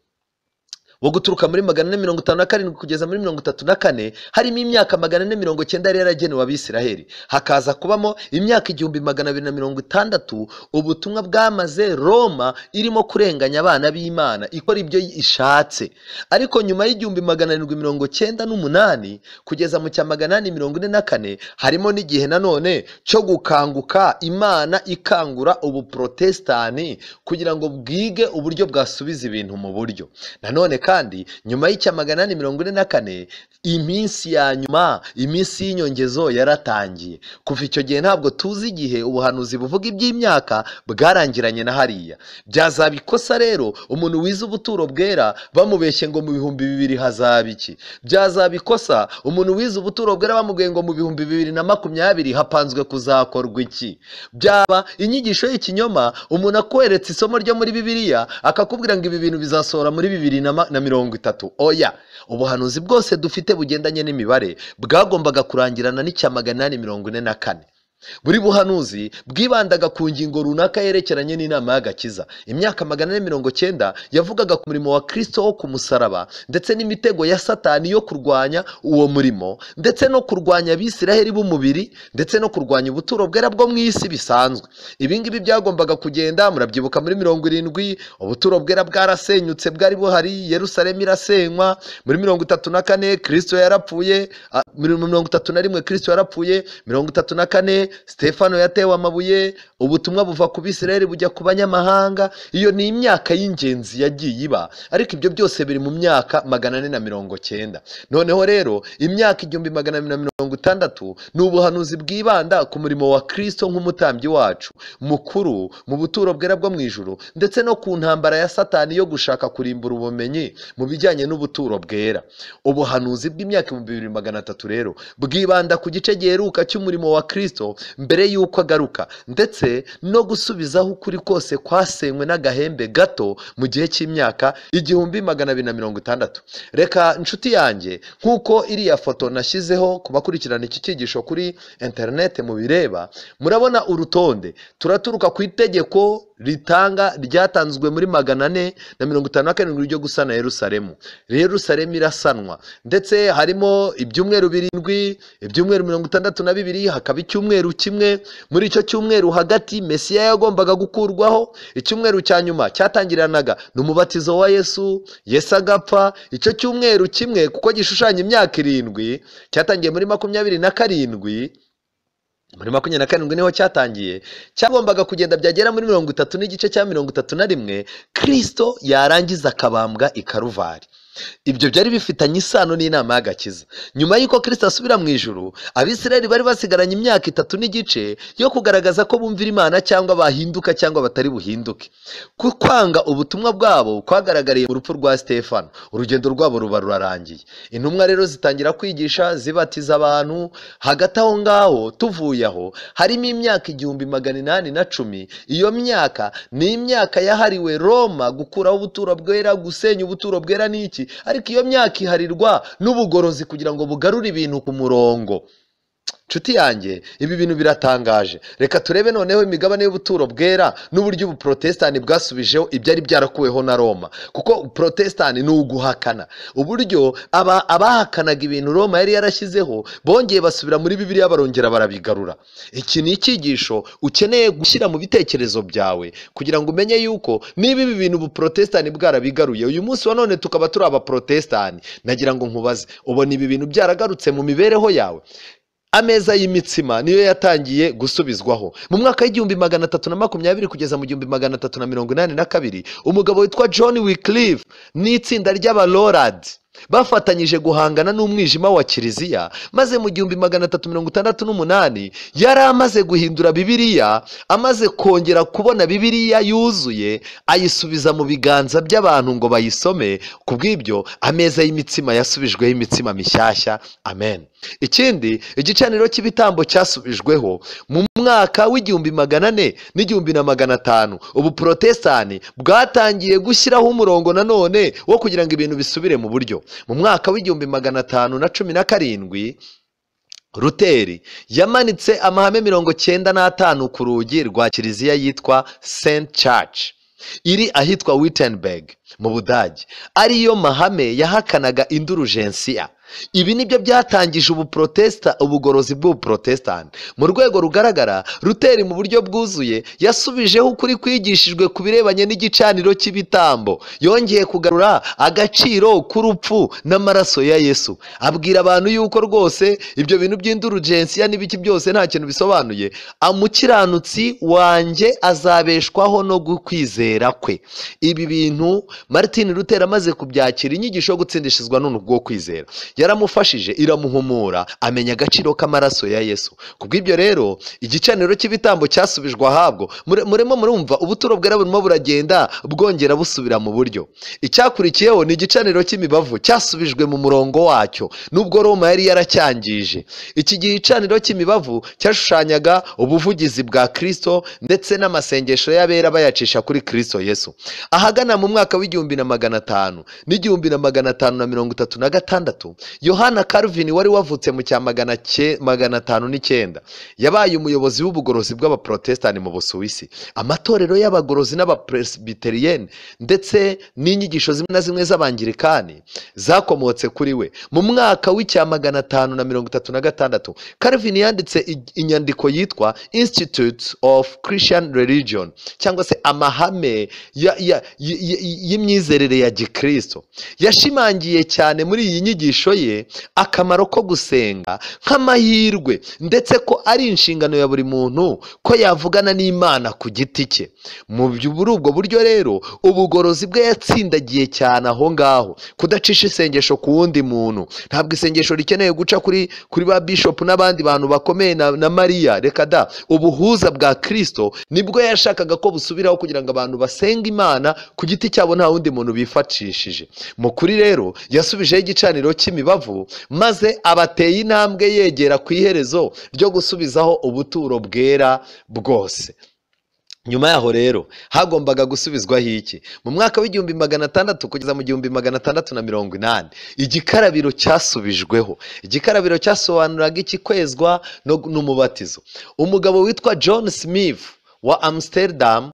wo guturuka muri 457 kugeza muri 34, harimo imyaka 490 yari yaragenewe Abisiraheli. Hakaza kubamo imyaka 1260 ubutumwa bwamaze Roma irimo kurenganya abana b'Imana ikora ibyo ishatse. Ariko nyuma y'1798 kugeza mu cya 844 harimo n'igihe nanone cyo gukanguka, Imana ikangura ubuprotestani kugira ngo bwige uburyo bwasubiza ibintu mu buryo. Nanone kandi nyuma y'icya 844 iminsi ya nyuma, iminsi y'inyongezo yaratangiye. Kuva icyo gihe ntabwo tuzi igihe ubuhanuzi buvuga iby'imyaka bwarangiranye na hariya. Byazaba ikosa rero umuntu wize ubuturo bwera bamubeshye ngo mu 2000 hazaba iki. Byazaba ikosa umuntu wize ubuturo bwera bamubwiye ngo mu 2020 hapanzwe kuzakorwa iki. Byaba inyigisho y'ikinyoma umuntu akweretse isomo ryo muri Bibiliya akakubwira ngo ibi bintu bizasohora muri 2030. Oya, ubuhanuzi bwose dufite bugendanye n'imibare bwagombaga kurangirana n'icya 844. Buri buhanuzi bwibandaga ku ngingo runaka yerekeranye n'inama y'agakiza. Imyaka 490 yavugaga ku murimo wa Kristo wo ku musaraba ndetse n'imitego ya Satani yo kurwanya uwo murimo, ndetse no kurwanya Abisiraheli b'umubiri, ndetse no kurwanya ubuturo bwera bwo mu isi bisanzwe. Ibi ngibi byagombaga kugenda, murabyibuka muri 70 ubuturo bwera bwarasenyutse bwari buhari, Yerusalemu irasenywa. Muri 34 Kristo yarapfuye, muri 31 Kristo yarapfuye, 34 Stefano yatewe amabuye, ubutumwa buva ku Bisirayeli bujya ku banyamahanga. Iyo ni imyaka y'ingenzi yagiye iba, ariko ibyo byose biri mu myaka 490. Noneho rero imyaka 1260 ni ubuhanuzi bwibanda ku murimo wa Kristo nk'umutambyi wacu mukuru mu buturo bwera bwo mu ijuru, ndetse no ku ntambara ya Satani yo gushaka kurimbura ubumenyi mu bijyanye n'ubuturo bwera. Ubuhanuzi bw'imyaka 2300 rero bwibanda ku gice giheruka cy'umurimo wa Kristo mbere y'uko agaruka, ndetse no gusubizaho ukuri kose kwasenywe n'agahembe gato mu gihe cy'imyaka 1260. Reka inshuti yanjye, nk'uko iriya foto nashyizeho ku bakurikirana iki cyigisho kuri interineti mubireba, murabona urutonde. Turaturuka ku itegeko ritanga ryatanzwe muri 457 ryo gusana Yerusalemu. Yerusalemu irasanwa, ndetse harimo ibyumweru 7, ibyumweru 62, hakaba icyumweru kimwe. Muri icyo cyumweru hagati Mesiya yagombaga gukurwaho. Icyumweru cya nyuma cyatangiranaga n'umubatizo wa Yesu, Yesu agapfa. Icyo cyumweru kimwe kuko gishushanya imyaka 7 cyatangiye muri 27, muri 27 niho cyatangiye, cyagombaga kugenda byagera muri 30 n'igice cya 31 Kristo yarangiza akabambwa i Karuvari. Ibyo byari bifitanye isano n'inama y'agakiza. Nyuma y'uko Kristo asubira mu ijuru, Abisirayeli bari basigaranye imyaka 3.5 yo kugaragaza ko bumvira Imana cyangwa bahinduka cyangwa batari buhinduke. Kwanga ubutumwa bwabo kwagaragariye mu rupfu rwa Stefano. Urugendo rwabo ruba rurarangiye. Intumwa rero zitangira kwigisha, zibatiza abantu. Hagati aho ngaho tuvuye aho harimo imyaka 1810. Iyo myaka ni imyaka yahariwe Roma gukuraho ubuturo bwera, gusenya ubuturo bwera n'iki, ariko iyo myaka iharirwa n'ubugorozi kugira ngo bugarure ibintu ku murongo. Nshuti yanjye, ibi bintu biratangaje. Reka turebe noneho imigabane y'ubuturo bwera n'uburyo ubuprotestani bwasubijeho ibyari byarakuweho na Roma. Kuko protestani ni uguhakana. Uburyo abahakanaga ibintu Roma yari yarashyizeho bongeye basubira muri Bibiliya barongera barabigarura. Iki ni icyigisho ukeneye gushyira mu bitekerezo byawe kugira ngo umenye yuko niba ibi bintu ubuprotestani bwarabigaruye, uyu munsi wa none tukaba turi abaprotestani. Nagira ngo nkubaze, ubona ibi bintu byaragarutse mu mibereho yawe? Ameza y'imitsima niyo yatangiye gusubizwaho mu mwaka w'1320 kugeza mu 1382. Umugabo witwa John Wycliffe n'itsinda ry'abaloradi bafatanyije guhangana n'umwijima wa Kiliziya, maze mu 1368 yari amaze guhindura Bibiliya, amaze kongera kubona Bibiliya yuzuye, ayisubiza mu biganza by'abantu ngo bayisome. Kubw'ibyo ameza y'imitsima yasubijweho imitsima mishyashya. Amen. Ikindi, igicaniro cy'ibitambo cyasubijweho mu mwaka w'1400 n'1500. Ubu protestani bwatangiye gushyiraho umurongo nanone wo kugira ngo ibintu bisubire mu buryo. Mu mwaka w'1517 Luteri yamanitse amahame 95 ku rugi rwa kiliziya yitwa St Church iri ahitwa Wittenberg mu Budage, ariyo mahame yahakanaga indurugensiya. Ibi nibyo byatangije ubugorozi bw'ubuprotestani. Mu rwego rugaragara, Luteri mu buryo bwuzuye yasubijeho ukuri kwigishijwe ku birebanye n'igicaniro cy'ibitambo. Yongeye kugarura agaciro k'urupfu n'amaraso ya Yesu, abwira abantu yuko rwose ibyo bintu by'indurugensiya n'ibiki byose nta kintu bisobanuye. Amukiranutsi wanjye azabeshwaho no kwizera kwe. Ibi bintu Martin Luther amaze kubyakira, inyigisho yo gutsindishizwa n'ubwo kwizera yaramufashije, iramuhumura, amenya agaciro k'amaraso ya Yesu. Kubw'ibyo rero igicaniro cy'ibitambo cyasubijwe ahabwo. Murimo murumva ubuturo bwera burimo buragenda bwongera busubira mu buryo. Icyakurikiyeho ni igicaniro cy'imibavu cyasubijwe mu murongo wacyo nubwo Roma yari yaracyangije. Iki gicaniro cy'imibavu cyashushanyaga ubuvugizi bwa Kristo ndetse n'amasengesho y'abera bayacisha kuri Kristo Yesu. Ahagana mu mwaka w'1500 n'1536, Yohana Calvin wari wavutse mu cya 509 yabaye umuyobozi w'ubugorozi bw'abaprotestani mu Busuwisi. Amatorero y'abagorozi n'abapresbiteriyeni ndetse n'inyigisho zimwe na zimwe z'abangirikani zakomotse kuri we. Mu mwaka w'icya 536 Calvin yanditse inyandiko yitwa Institute of Christian Religion, cyangwa se amahame y'imyizerere ya Gikristo. Yashimangiye cyane muri iyi nyigisho ye akamaro ko gusenga nk'amahirwe, ndetse ko ari inshingano ya buri muntu ko yavugana n'Imana ku giti cye. Muri ubwo buryo rero ubugorozi bwe yatsindagiye cyane aho ngaho, kudacisha isengesho ku wundi muntu. Ntabwo isengesho rikeneye guca kuri ba bishop n'abandi bantu bakomeye na Mariya, reka da. Ubuhuza bwa Kristo nibwo yashakaga ko busubiraho kugira ngo abantu basenga Imana ku giti cyabo nta wundi muntu bifashishije. Mu kuri rero yasubijeho igicaniro cy'imibavu, maze abateye intambwe yegera ku iherezo ryo gusubizaho ubuturo bwera bwose. Nyuma yaho rero hagombaga gusubizwaho iki? Mu mwaka w'1600 kugeza mu 1680 igikarabiro cyasubijweho. Igikarabiro cyasobanuraga iki? Kwezwa n'umubatizo. Umugabo witwa John Smith wa Amsterdam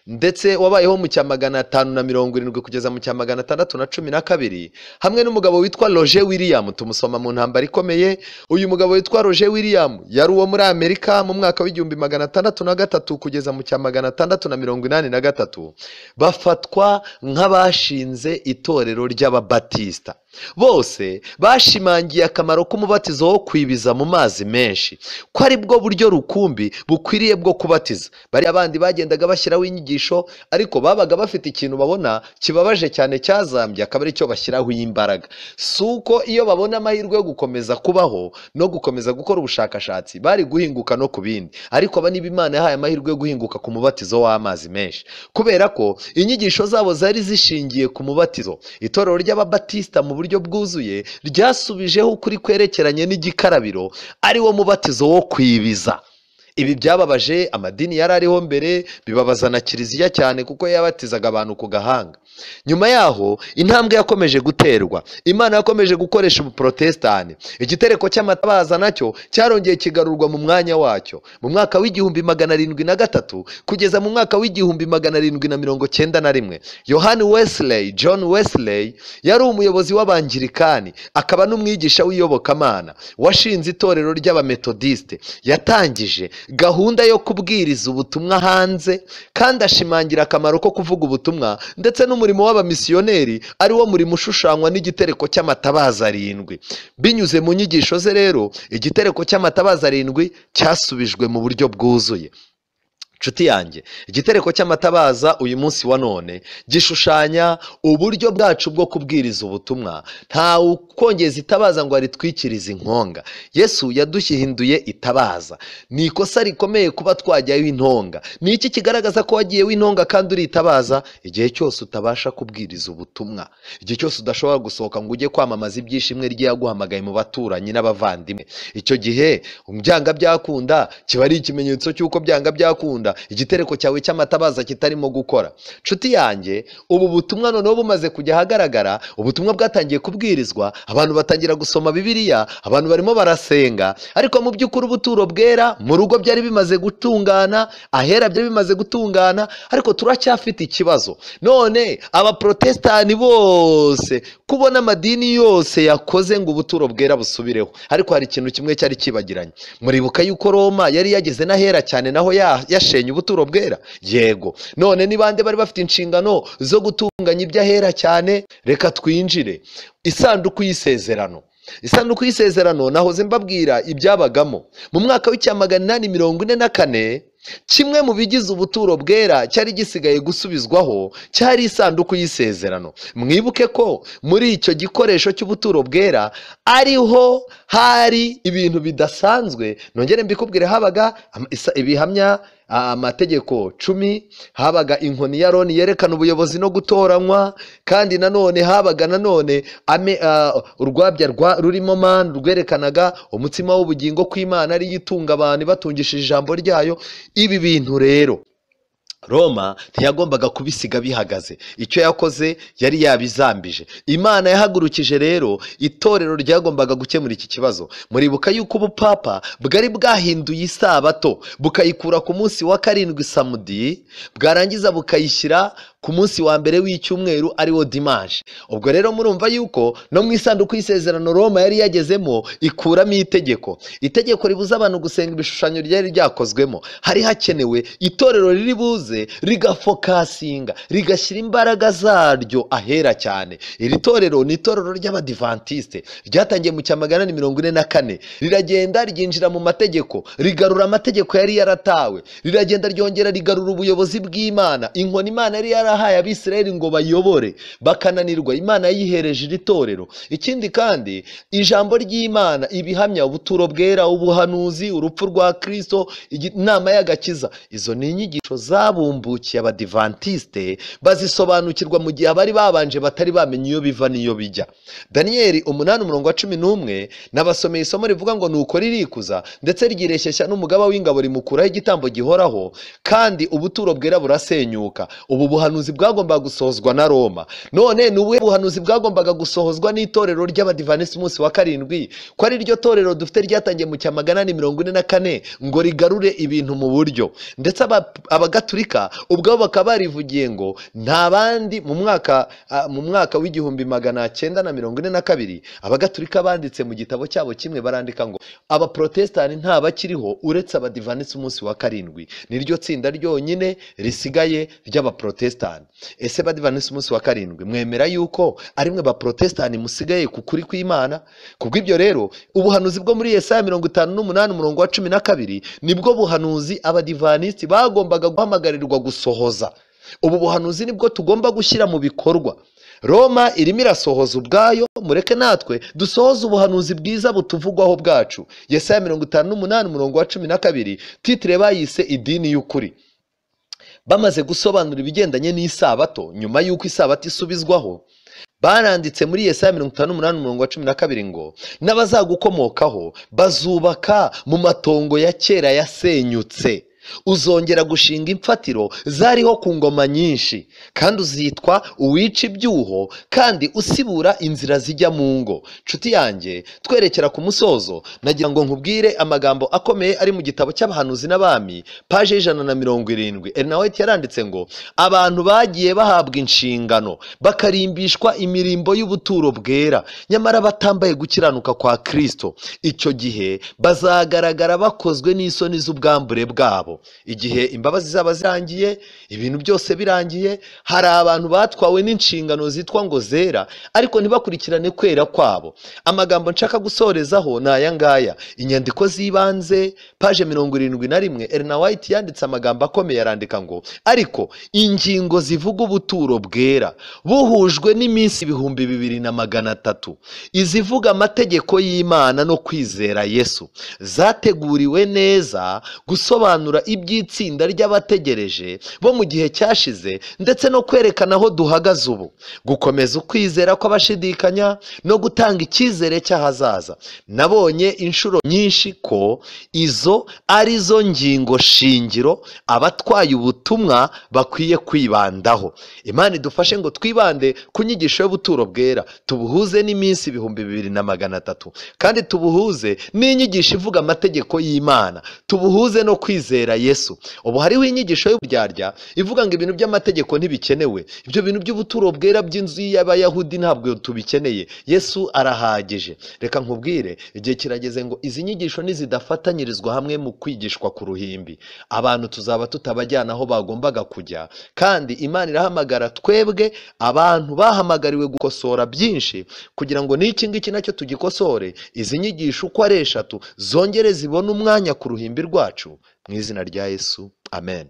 ndetse wabayeho mu cya 570 kugeza mu cya 612, hamwe n'umugabo witwa Roger William, tumusoma mu ntambara ikomeye. Uyu mugabo witwa Roger William yari uwo muri Amerika mu mwaka w'1603 kugeza mu cya 683, bafatwa nk'abashinze itorero ry'Ababatista. Bose bashimangiye akamaro k'umubatizo wo kwibiza mu mazi menshi, ko ari bwo buryo rukumbi bukwiriye bwo kubatiza. Bari abandi bagendaga bashyiraho inyigisho nyigisho, ariko babaga bafite ikintu babona kibabaje cyane cyazambye, akaba aricyo bashyiraho imbaraga. Si uko iyo babona amahirwe yo gukomeza kubaho no gukomeza gukora ubushakashatsi bari guhinguka no ku bindi, ariko aba niba Imana yahaye amahirwe yo guhinguka ku mubatizo w'amazi menshi, kubera ko inyigisho zabo zari zishingiye ku mubatizo. Itorero ry'Ababatista mu buryo bwuzuye ryasubijeho ukuri kwerekeranye n'igikarabiro, ari wo mubatizo wo kwibiza. Ibi byababaje amadini yari ariho mbere, bibabaza na kiliziya cyane kuko yabatizaga abantu ku gahanga. Nyuma yaho intambwe yakomeje guterwa, Imana yakomeje gukoresha ubuprotestani. Igitereko cy'amatabaza nacyo cyarongeye kigarurwa mu mwanya wacyo mu mwaka w'1703 kugeza mu mwaka w'1791. Yohani Wesley, John Wesley, yari umuyobozi w'Abangirikani akaba n'umwigisha w'iyobokamana washinze itorero ry'Abametodiste. Yatangije gahunda yo kubwiriza ubutumwa hanze, kandi ashimangira akamaro ko kuvuga ubutumwa ndetse n'umurimo w'abamisiyoneri, ari wo murimo ushushanywa n'igitereko cy'amatabaza arindwi. Binyuze mu nyigisho ze rero, igitereko cy'amatabaza arindwi cyasubijwe mu buryo bwuzuye. Nshuti yanjye, igitereko cy'amatabaza uyu munsi wa none gishushanya uburyo bwacu bwo kubwiriza ubutumwa. Nta ukongeza itabaza ngo aritwikirize inkonga. Yesu yaduhinduye itabaza. Ni ikosa rikomeye kuba twajyayo intonga. Ni iki kigaragaza ko wagiyeho intonga kandi uri itabaza? Igihe cyose utabasha kubwiriza ubutumwa, igihe cyose udashobora gusohoka ngo ujye kwamamaza ibyishimwe ry'Iyaguhamagaye mu baturanyi n'abavandimwe, icyo gihe byanga byakunda kiba ari ikimenyetso cy'uko byanga byakunda igitereko cyawe cy'amatabaza kitarimo gukora. Nshuti yanjye, ubu butumwa noneho bumaze kujya ahagaragara, ubutumwa bwatangiye kubwirizwa, abantu batangira gusoma Bibiliya, abantu barimo barasenga, ariko mu by'ukuri ubuturo bwera mu rugo byari bimaze gutungana, ahera byari bimaze gutungana, ariko turacyafite ikibazo. None abaprotestani bose kubona amadini yose yakoze ngo ubuturo bwera busubireho, ariko hari ikintu kimwe cyari kibagiranye. Muribuka yuko Roma yari yageze n'ahera cyane naho yashenye ubuturo bwera? Yego. None ni bande bari bafite inshingano zo gutunganya iby'ahera cyane? Reka twinjire. Isanduku y'isezerano. Isanduku y'isezerano nahoze mbabwira ibyabagamo. Mu mwaka w'1844, kimwe mu bigize ubuturo bwera cyari gisigaye gusubizwaho cyari isanduku y'isezerano. Mwibuke ko muri icyo gikoresho cy'ubuturo bwera ariho hari ibintu bidasanzwe. Nongere mbikubwire, habaga ibihamya amategeko 10, habaga inkoni ya Aroni yerekana ubuyobozi no gutoranywa, kandi nanone habaga nanone urwabya rurimo manu rwerekanaga umutsima w'ubugingo kw'Imana ari yitunga abantu batungishije ijambo ryayo. Ibi bintu rero Roma ntiyagombaga kubisiga bihagaze. Icyo yakoze yari yabizambije. Imana yahagurukije rero itorero ryagombaga gukemura iki kibazo. Muribuka yuko ubupapa bwari bwahinduye isabato, bukayikura ku munsi wa 7 samudi, bwarangiza bukayishyira ku munsi wa mbere w'icyumweru ari wo dimanche. Ubwo rero murumva yuko no mu isanduku y'isezerano Roma yari yagezemo ikuramo itegeko. Itegeko ribuza abantu gusenga ibishushanyo ryari ryakozwemo. Hari hakenewe itorero riri buze rigafokasinga, rigashyira imbaraga zaryo ahera cyane. Iri torero ni itorero ry'Abadivantiste ryatangiye mu 1844, riragenda ryinjira mu mategeko, rigarura amategeko yari yaratawe, riragenda ryongera rigarura ubuyobozi bw'Imana. Inkoni Imana yari yarahaye Abisirayeli ngo bayobore bakananirwa, Imana yihereje iri torero. Ikindi kandi ijambo ry'Imana, ibihamya, ubuturo bwera, ubuhanuzi, urupfu rwa Kristo, inama y'agakiza, izo ni inyigisho zabumbukiye Abadivantiste, bazisobanukirwa mu gihe abari babanje batari bamenye iyo biva n'iyo bijya. Daniyeli 8:11 nabasomeye isomo rivuga ngo nuko ririkuza ndetse ryireshyeshya n'umugaba w'ingabo rimukuraho igitambo gihoraho, kandi ubuturo bwera burasenyuka. Ubu buhanuzi bwagombaga gusohozwa na Roma. None ni ubuhe buhanuzi bwagombaga gusohozwa n'itorero ry'Abadivantisiti umunsi wa 7, ko ari ryo torero dufite ryatangiye mu 1844 ngo rigarure ibintu mu buryo? Ndetse Abagatulika ubwabo bakaba barivugiye ngo nta bandi mu mwaka w'1942 Abagatulika banditse mu gitabo cyabo kimwe barandika ngo abaprotestani nta bakiriho uretse Abadivantisiti umunsi wa 7, niryo tsinda ryonyine risigaye ry'abaprotestani. Ese Abadivantisiti umunsi wa 7 mwemera yuko ari mwe baprotestani musigaye ku kuri kw'Imana? Kubw'ibyo rero ubuhanuzi bwo muri Yesaya 58:12 nibwo buhanuzi Abadivantisiti bagombaga guhamagarirwa gusohoza. Ubu buhanuzi nibwo tugomba gushyira mu bikorwa. Roma irimo irasohoza ubwayo, mureke natwe dusohoze ubuhanuzi bwiza butuvugwaho bwacu. Yesaya 58 umurongo wa 12, titire bayise idini y'ukuri. Bamaze gusobanura ibigendanye n'isabato nyuma y'uko isabato isubizwaho, baranditse muri Yesaya 58 umurongo wa 12 ngo n'abazagukomokaho bazubaka mu matongo ya kera yasenyutse, uzongera gushinga imfatiro zariho ku ngoma nyinshi, kandi uzitwa uwica ibyuho kandi usibura inzira zijya mu ngo. Nshuti yanjye, twerekera ku musozo, nagira ngo nkubwire amagambo akomeye ari mu gitabo cy'abahanuzi n'abami, paje 170. Ellen White yaranditse ngo abantu bagiye bahabwa inshingano bakarimbishwa imirimbo y'ubuturo bwera, nyamara batambaye gukiranuka kwa Kristo, icyo gihe bazagaragara bakozwe n'isoni z'ubwambure bwabo. Igihe imbabazi zaba zirangiye, ibintu byose birangiye, hari abantu batwawe n'inshingano zitwa ngo zera, ariko ntibakurikirane kwera kwabo. Amagambo nshaka gusorezaho ni aya ngaya. Inyandiko z'ibanze, paje 71, Ellen White yanditse amagambo akomeye, arandika ngo ariko ingingo zivuga ubuturo bwera buhujwe n'iminsi 2300, izivuga amategeko y'Imana no kwizera Yesu, zateguriwe neza gusobanura iby'itsinda ry'abategereje bo mu gihe cyashize, ndetse no kwerekana aho duhagaze ubu, gukomeza ukwizera kw'abashidikanya no gutanga icyizere cy'ahazaza. Nabonye inshuro nyinshi ko izo ari zo ngingo shingiro abatwaye ubutumwa bakwiye kwibandaho. Imana idufashe ngo twibande ku nyigisho y'ubuturo bwera, tubuhuze n'iminsi 2300, kandi tubuhuze n'inyigisho ivuga amategeko y'Imana, tubuhuze no kwizera Yesu. Ubu hariho inyigisho y'uburyarya ivuga ngo ibintu by'amategeko ntibikenewe, ibyo bintu by'ubuturo bwera by'inzu y'Abayahudi ntabwo tubikeneye, Yesu arahagije. Reka nkubwire, igihe kirageze ngo izi nyigisho nizidafatanyirizwa hamwe mu kwigishwa ku ruhimbi, abantu tuzaba tutabajyana aho bagombaga kujya. Kandi Imana irahamagara twebwe abantu bahamagariwe gukosora byinshi, kugira ngo n'iki ngiki nacyo tugikosore, izi nyigisho uko ari eshatu zongere zibone umwanya ku ruhimbi rwacu. Mu izina rya Yesu, amen.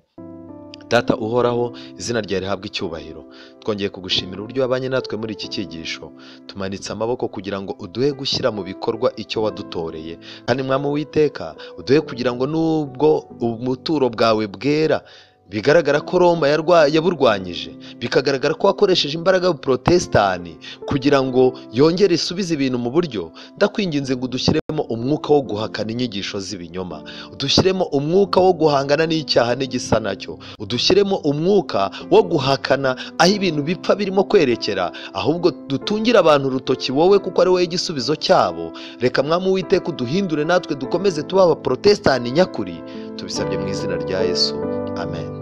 Data uhoraho, izina ryawe rihabwe icyubahiro. Twongeye kugushimira uburyo wabanye natwe muri iki cyigisho. Tumanitse amaboko kugira ngo uduhe gushyira mu bikorwa icyo wadutoreye, kandi Mwami Uwiteka uduhe kugira ngo nubwo ubuturo bwawe bwera bigaragara ko Roma yaburwanyije, bikagaragara ko wakoresheje imbaraga y'ubuprotestani kugira ngo yongere isubize ibintu mu buryo, ndakwinginze ngo udushyiremo umwuka wo guhakana inyigisho z'ibinyoma, udushyiremo umwuka wo guhangana n'icyaha n'igisa nacyo, udushyiremo umwuka wo guhakana aho ibintu bipfa birimo kwerekera, ahubwo dutungire abantu urutoki wowe, kuko ari wowe igisubizo cyabo. Reka Mwami Uwiteka uduhindure natwe dukomeze tuba abaprotestani nyakuri. Tubisabye mu izina rya Yesu, amen.